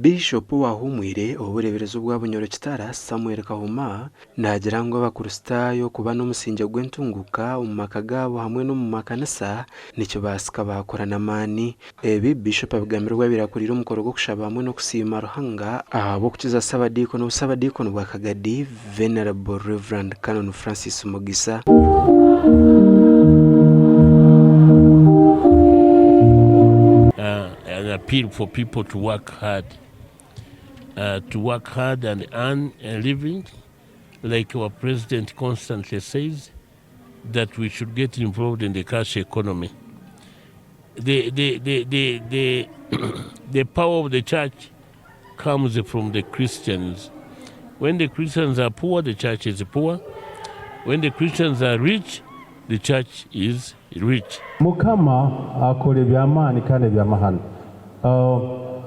Biishopu owaahuumwire obureeberezi obwa Bunyoro Kitara, Samuel Kahuma naagira ngu Abakristaayo kuba n'omusingye gw'entunguuka omu maka gaabo hamwe n'omu makanisa nikibaasika baakora n'amaani. Ebi Biishopu abigambire obu abaire akuriire omukoro gw'okushaba hamwe n'okusiima Ruhanga ahabw'okukiza Ssabadiikoni obusabadiikoni bwa Kagadi, Venerable Rev. Canon Francis Mugisa. An appeal for people to work hard, to work hard and earn a living like our president constantly says that we should get involved in the cash economy. The, the, the, the, the, the power of the church comes from the Christians. When the Christians are poor, the church is poor. When the Christians are rich, the church is rich. Mukama akora eby'amaani kandi eby'amahano.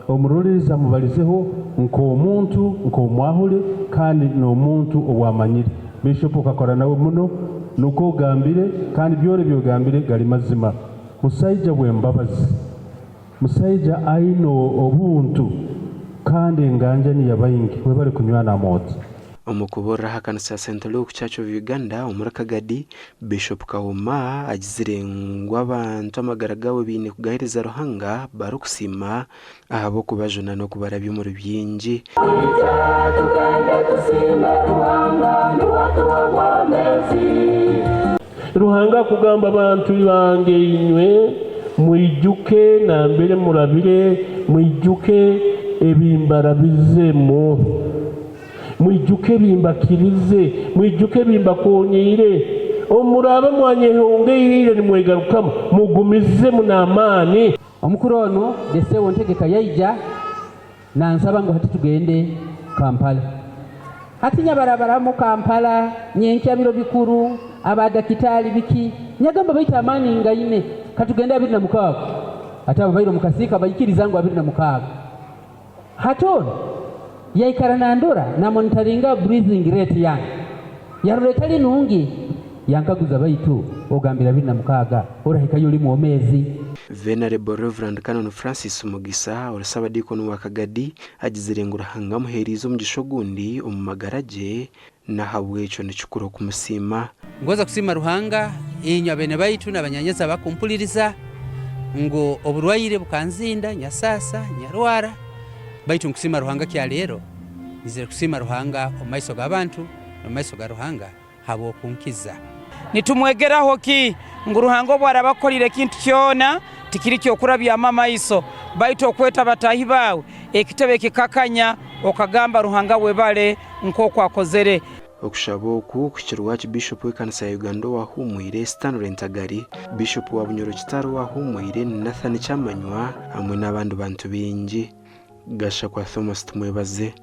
Omurorerezi amubarizeho nk'omuntu, nk'omwahule kandi n'omuntu owamanyire. Bishop okakora nawe muno, nukwo ogambire kandi byona ebi ogambire gari mazima. Musaija w'embabazi, musaija aine obuntu kandi enganjani y'abaingi. Webare kunywana Amooti. Omu kubuurira aha kanisa ya St Luke Church of Uganda omuri Kagadi, Bishop Kawuma agizire ngu abantu amagara gaabo baine kugaheereza Ruhanga barikusiima ahabw'okubajuna n'okubarabya omuri bingi. Ruhanga akugamba, Bantu bange inywe, mwijuke nambere murabire, mwijuke ebi mbarabizemu. Mwijuke ebi mbakirize, mwijuke ebi mbakoonyeire. Obu muraaba mwanyehongeire ira nimwegarukamu, mugumizemu n'amaani. Omukuru onu Desewo Ntegeka yaija nansaba ngu hati tugende Kampala. Hati nyabarabaramu Kampala nyenkya biro bikuru, aba dakitaali biki, nyagamba baitu amaani ngaine, katugende 26. Hati abo baire omu kasiika baikiriza ngu 26. Hati onu yaikara nandora na monitoringa breathing rate yange, yarora etali nungi, yankaguza baitu ogambire 26 orahikayo oli mwomeezi? Venerable Rev. Canon Francis Mugisa ori Ssabadiikoni wa Kagadi agizire ngu Ruhanga amuheeriize omugisha ogundi omu magara gye n'ahabw'ekyo nikikuru okumusiima. Ngonza kusiima Ruhanga, inywe beene baitu na banyaanyazi abakumpuliriza, ngu oburwaire bukanzinda, nyasaasa, nyarwara, baitu nkusiima Ruhanga kyaleero, nyizire kusiima Ruhanga omu maiso g'abantu n'omu maiso ga Ruhanga habw'okunkiza. Nitumwegeraho ki? Ngu Ruhanga obu araaba akukoliire ekintu kyona, tikiri ky'okurabyamu amaiso, baitu okweta bataahi baawe, ekitebe kikakanya, okagamba Ruhanga webale nk'oku akozere. Okushaba oku kuhikirwe Aakibiishopu w'ekanisa ya Uganda owahuumwire, Stanley Ntagali, Biishopu wa Bunyoro Kitara owahuumwire, Nathan Kyamanywa hamwe n'abandi bantu baingi. Gashakwa Thomas Tumwebaze.